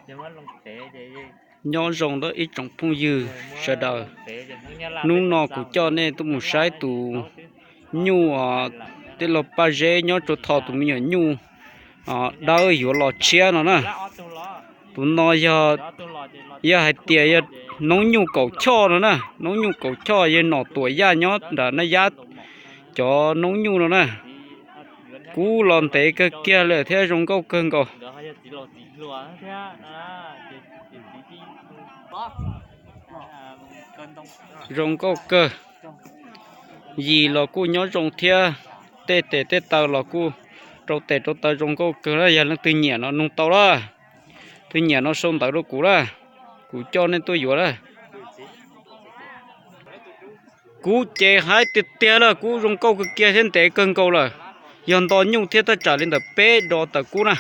Nyob zoo rau ib tsoom phooj ywg sawv daws, hnub no kuv coj nej tuaj mus saib tus nyuj, tej laug Paj Zeb nyob rau tho tus me nyuam nyuj dawb yuav los tshiab no na. Tus no yog, yog hais tias yog noob nyuj kaum choj no na, noob nyuj kaum choj yog Nom Tuam Yaj nyob nram Naj Yab cov noob nyuj no na. Kub los ntev kawg kiag lawm thiab zoo nkauj kawg nkaus. Zoo nkauj kawg. Yim los kuj nyob zoo thiab, tej tes tej taw los kuj rau tes rau taw zoo nkauj kawg na. Yog leej twg nyiam no nug tau lawm, twg nyiam no sau ntawv rau kuv lawm, kuv coj nej tuaj yuav lawm. Kub ces haib tiag tiag lawm, kub zoo nkauj kawg kiag thiab ntev kawg nkaus lawm. Yog nto nyuj thiab thaj tsam li ntawm peb dos tawm kub na.